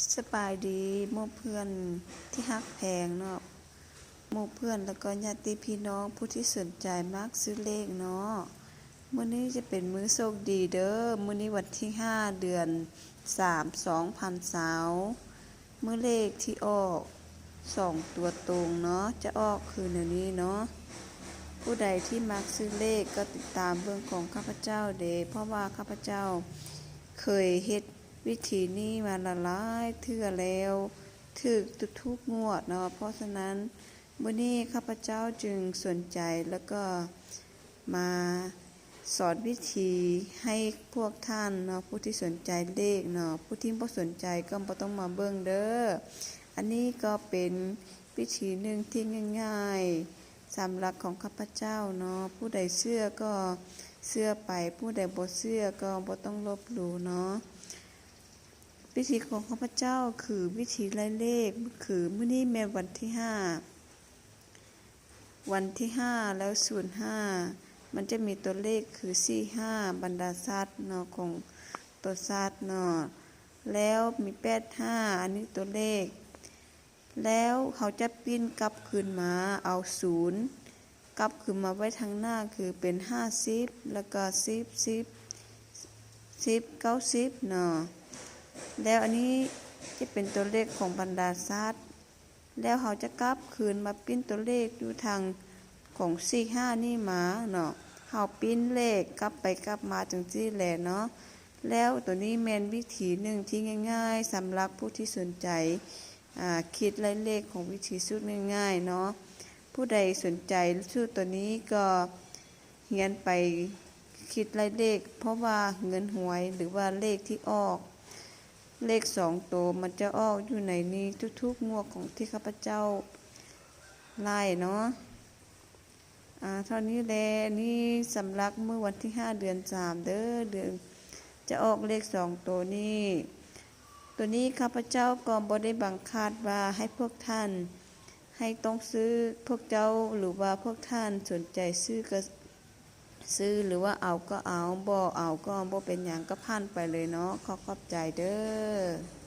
ສະບາຍດີໝູ່ເພື່ອນທີ່ຮັກແພງເນາະ, ໝູ່ເພື່ອນ ແລ້ວກໍຍາດຕິພີ່ນ້ອງຜູ້ທີ່ສົນໃຈມັກຊື້ເລກເນາະ. ມື້ນີ້ຈະເປັນມື້ໂຊກດີເດີ, ມື້ນີ້ວັນທີຫ້າ ເດືອນສາມ ສອງພັນຊາວ ມື້ເລກທີ່ອອກສອງຕົວຕົງເນາະ ຈະອອກຄືແນວນີ້ເນາະ. ຜູ້ໃດທີ່ມັກຊື້ເລກກໍຕິດຕາມເບິ່ງຂອງຂ້າພະເຈົ້າເດ, ເພາະວ່າຂ້າພະເຈົ້າເຄີຍເຮັດວິທີນີ້ມາຫຼາຍໆເທື່ອແລ້ວ, ຖືກທຸກໆງວດເນາະ. ເພາະສະນັ້ນ ມື້ນີ້ຂ້າພະເຈົ້າຈຶ່ງສົນໃຈ ແລ້ວກໍມາສອນວິທີໃຫ້ພວກທ່ານເນາະ, ຜູ້ທີ່ສົນໃຈເລກເນາະ, ຜູ້ທີ່ບໍ່ສົນໃຈກໍບໍ່ຕ້ອງມາເບິ່ງເດີ. ອັນນີ້ກໍເປັນວິທີໜຶ່ງທີ່ງ່າຍໆ ສຳລັບຂອງຂ້າພະເຈົ້າເນາະ. ຜູ້ໃດເຊື່ອກໍເຊື່ອໄປ, ຜູ້ໃດບໍ່ເຊື່ອກໍບໍ່ຕ້ອງລົບຫຼູ່ເນາະ. ວິທີຂອງຂ້າພະເຈົ້າຄືວິທີໄລ່ເລກ, ຄືມື້ນີ້ແມ່ນວັນທີຫ້າ ວັນທີຫ້າ ແລ້ວ ສູນຫ້າ ມັນຈະມີຕົວເລກຄື ສີ່ຫ້າ ບັນດາສັດເນາະ, ຂອງຕົວສັດເນາະ, ແລ້ວມີ ແປດຫ້າ ອັນນີ້ຕົວເລກ. ແລ້ວເຮົາຈະປິ່ນກັບຄືນມາເອົາ ສູນ ກັບຄືນມາໄວ້ທາງໜ້າ ຄືເປັນ ຫ້າສິບ ແລ້ວກໍ ສິບ ສິບ ສິບ ເກົ້າສິບເນາະ. ແລ້ວອັນນີ້ຈະເປັນຕົວເລກຂອງບັນດາສັດ, ແລ້ວເຮົາຈະກັບຄືນມາປິ່ນຕົວເລກຢູ່ທາງຂອງ ສີ່ຫ້າ ນີ້ມາເນາະ. ເຮົາປິ່ນເລກກັບໄປກັບມາຈັ່ງຊີ້ແຫຼະເນາະ. ແລ້ວໂຕນີ້ແມ່ນວິທີໜຶ່ງທີ່ງ່າຍໆ ສຳລັບຜູ້ທີ່ສົນໃຈ ອາ ຄິດໄລ່ເລກຂອງວິທີສູດງ່າຍໆເນາະ. ຜູ້ໃດສົນໃຈສູດໂຕນີ້ກໍຮຽນໄປຄິດໄລ່ເລກ, ເພາະວ່າເງິນຫວຍ ຫຼືວ່າເລກທີ່ອອກ ເລກສອງໂຕ ມັນຈະອອກຢູ່ໃນນີ້ທຸກໆງວດຂອງທີ່ຂ້າພະເຈົ້າໄລ່ເນາະ. ອາ ເທົ່ານີ້ແຫຼະ. ນີ້ສຳລັບມື້ວັນທີຫ້າ ເດືອນສາມເດີ, ເດືອນ ຈະອອກເລກສອງໂຕນີ້. ໂຕນີ້ຂ້າພະເຈົ້າກໍບໍ່ໄດ້ບັງຄັບວ່າໃຫ້ພວກທ່ານ ໃຫ້ຕ້ອງຊື້, ພວກເຈົ້າ ຫຼືວ່າພວກທ່ານສົນໃຈຊື້ກໍຊື້ ຫຼືວ່າເອົາກໍເອົາ, ບໍ່ເອົາກໍບໍ່ເປັນຫຍັງ, ກໍຜ່ານໄປເລີຍເນາະ. ຂໍຂອບໃຈເດີ.